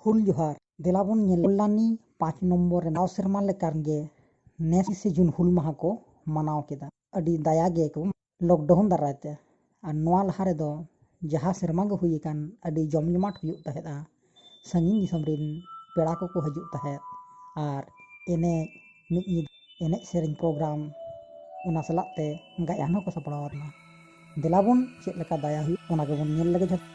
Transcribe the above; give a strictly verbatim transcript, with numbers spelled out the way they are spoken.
ᱦᱩᱞ ᱡᱚᱦᱟᱨ᱾ ᱫᱮᱞᱟ ᱵᱚᱱ ᱧᱮᱞ ᱠᱚᱞᱞᱟᱱᱤ ᱯᱟᱸᱪ ᱱᱚᱢᱵᱚᱨ ᱨᱮ ᱱᱟᱣ ᱥᱮᱨᱢᱟ ᱞᱮᱠᱟᱱ ᱜᱮ ᱱᱮᱥ ᱛᱤᱨᱤᱥᱮ ᱡᱩᱱ ᱦᱩᱞ ᱢᱟᱦᱟ ᱠᱚ ᱢᱟᱱᱟᱣ ᱠᱮᱫᱟ᱾ ᱟᱹᱰᱤ ᱫᱟᱭᱟ ᱜᱮ ᱠᱚ lockdown ᱫᱟᱨᱟᱭ ᱛᱮ᱾ ᱟᱨ ᱱᱚᱣᱟ ᱞᱟᱦᱟ ᱨᱮᱫᱚ ᱡᱟᱦᱟᱸ ᱥᱮᱨᱢᱟ ᱜᱮ ᱦᱩᱭ ᱟᱠᱟᱱ, ᱟᱹᱰᱤ ᱡᱚᱢ ᱡᱚᱢᱟᱴ ᱦᱩᱭᱩᱜ ᱛᱟᱦᱮᱸᱫᱼᱟ᱾ ᱥᱟᱺᱜᱤᱧ ᱫᱤᱥᱚᱢ ᱨᱮᱱ ᱯᱮᱲᱟ ᱠᱚᱠᱚ ᱦᱤᱡᱩᱜ ᱛᱟᱦᱮᱸᱫ ᱟᱨ ᱮᱱᱮᱡ, ᱢᱤᱫ ᱧᱤᱫᱟᱹ ᱮᱱᱮᱡ ᱥᱮᱨᱮᱧ program, ᱚᱱᱟ ᱥᱟᱞᱟᱜ ᱛᱮ ᱜᱟᱭᱟᱱ ᱦᱚᱸᱠᱚ ᱥᱟᱯᱲᱟᱣ ᱟᱠᱟᱱᱟ᱾ ᱫᱮᱞᱟ ᱵᱚᱱ ᱪᱮᱫ ᱞᱮᱠᱟ ᱫᱟᱭᱟ ᱦᱩᱭᱩᱜ, ᱚᱱᱟ ᱜᱮᱵᱚᱱ ᱧᱮᱞ ᱞᱮᱜᱮ ᱡᱷᱚᱛᱚ᱾